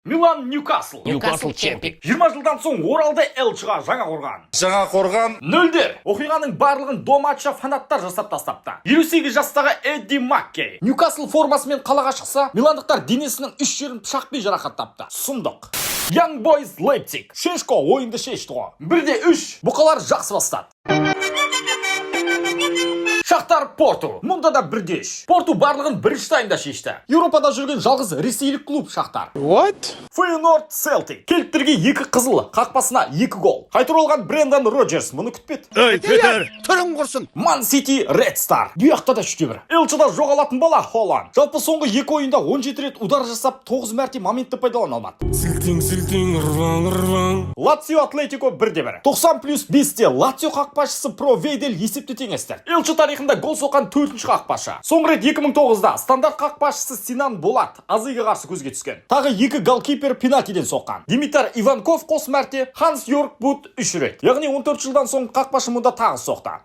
Милан, Ньюкасл. Ньюкасл чемпик. 20 жылдан соң оралды Элчиға жаңа қорған. Жаңа қорған. Нөлдер. Оқиғаның барлығын до матча фанаттар жасап тастапты. 58 жастағы Эдди Маккей Ньюкасл формасымен қалаға шықса, миландықтар денесінің үш жерін пышақпен жарақаттапты. Сұмдық. Young Boys, Лейпциг. Шешко ойынды шешті ғой. 1-3. Бұқалар жақсы бастады. Шахтар, Порту. Мұнда да 1-3. Порту барлығын бірінші таймда шешті. Еуропада жүрген жалғыз ресейлік клуб Шахтар. What? Фейнорд, Селтик. Кельттерге екі қызыл, қақпасына екі гол. Қайтып оралған Брендан Роджерс мұны күтпеді. Ей, Петер! Түрің құрсын. Ман Сити, Ред Стар. Бұяқта да 3-1. Элчида жоғалатын бала Холланд. Жалпы соңғы екі ойында 17 рет удар жасап, 9 мәрте моментті пайдалана алмады. Сілтің, сілтің, ырваң, ырваң. Лацио, Атлетико, 1-1. 90 плюс 5-те Лацио қақпашысы Провейдель есепті теңестірді. Элчи тарихында гол соққан төртінші қақпашы. Соңғы рет 2009-да Стандарт қақпашысы Синан Болат Азиге қарсы көзге түскен. Тағы екі голкипер пенальтиден соққан. Димитар Иванков қос мәрте, Ханс Йорг Бут үш рет. Яғни 14 жылдан соң қақпашы мұнда тағы соқты.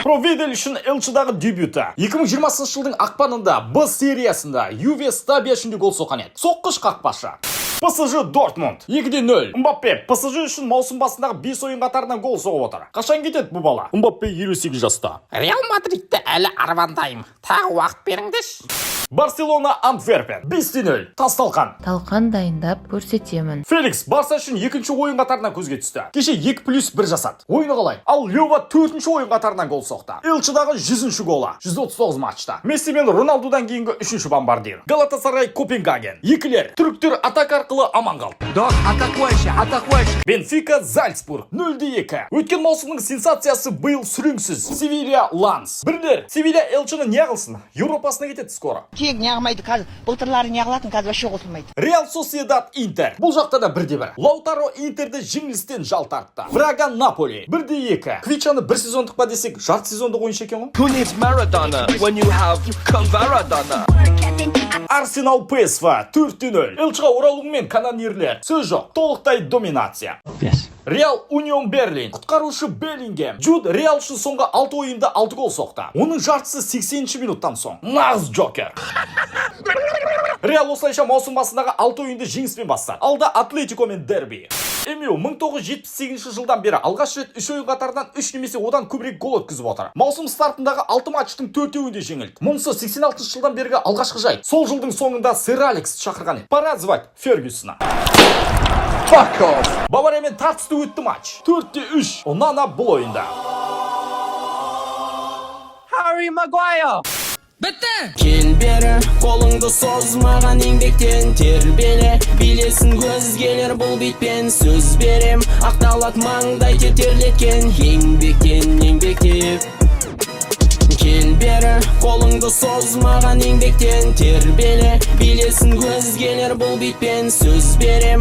Провидель үшін Элчидағы дебюті. 2020 жылдың ақпанында Б сериясында Юве Стабия үшін де гол соққан еді. Соққыш қақпашы. ПСЖ, Дортмунд, 2-0. Мбаппе ПСЖ үшін маусым басындағы 5 ойын қатарынан гол соғып отыр. Қашан кетеді бұл бала? Мбаппе 58 жаста. Реал Мадридті әлі армандаймын. Тағы уақыт беріңдерші. Барселона, Антверпен, 5-0. Тас талқан. Талқан дайындап көрсетемін. Феликс Барса үшін екінші ойын қатарынан көзге түсті. Кеше 2 плюс 1 жасады. Ойыны қалай? Ал Лева төртінші ойын қатарынан гол соқты. Элчидағы 100-ші голы. 139 матчта. Месси мен Роналдудан кейінгі үшінші бомбардир. Галатасарай, Копенгаген. Екілер. Түріктер атака арқылы аман қалды. Док, атакуйшы, атакуйшы. Бенфика, Зальцбург, 0-2. Өткен маусымның сенсациясы биыл сүреңсіз. Севилья, Ланс. Бірлер. Севилья Элчіні не қылсын? Еуропасына кетеді скоро. Тек неғылмайды қазір, былтырлары неғылатын, қазір вообще қосылмайды. Реал Сосьедад, Интер. Бұл жақта да 1-1. Лаутаро Интерді жеңілістен жалтартты. Брага, Наполи, 1-2. Квичаны бір сезондық па десек, жарты сезондық ойыншы екен ғой. Who needs Maradona when you have Kvaradona? Арсенал, ПСВ, 4-0. Элчиға оралуымен канонерлер. Сөз жоқ, толықтай доминация. Реал, Унион Берлин. Құтқарушы Беллингем. Джуд Реал үшін соңғы 6 ойында 6 гол соқты. Оның жартысы 80 минуттан соң. Нағыз джокер. Реал осылайша маусым басындағы 6 ойынды жеңіспен бастады. Алда Атлетико мен дерби. МЮ 1978 жылдан бері алғаш рет үш ойын қатарынан 3 немесе одан көбірек гол өткізіп отыр. Маусым стартындағы 6 матчтың төртеуінде жеңілді. Мұнысы 86 жылдан бергі алғашқы жайт. Сол жылдың соңында сэр Алекс шақырған еді. Пора звать Фергюсона. Fuck off! Бавариямен тартысты өтті матч. 4-3. Онана бұл ойында. Harry Maguire! Кел бері, қолыңды соз маған, еңбектен тербеле, билесін өзгелер бұл битпен. Сөз берем, ақталады маңдай тер терлеткен еңбектен, еңбектеп. Кел бері, қолыңды соз маған, еңбектен тербеле, билесін өзгелер бұл битпен. Сөз берем.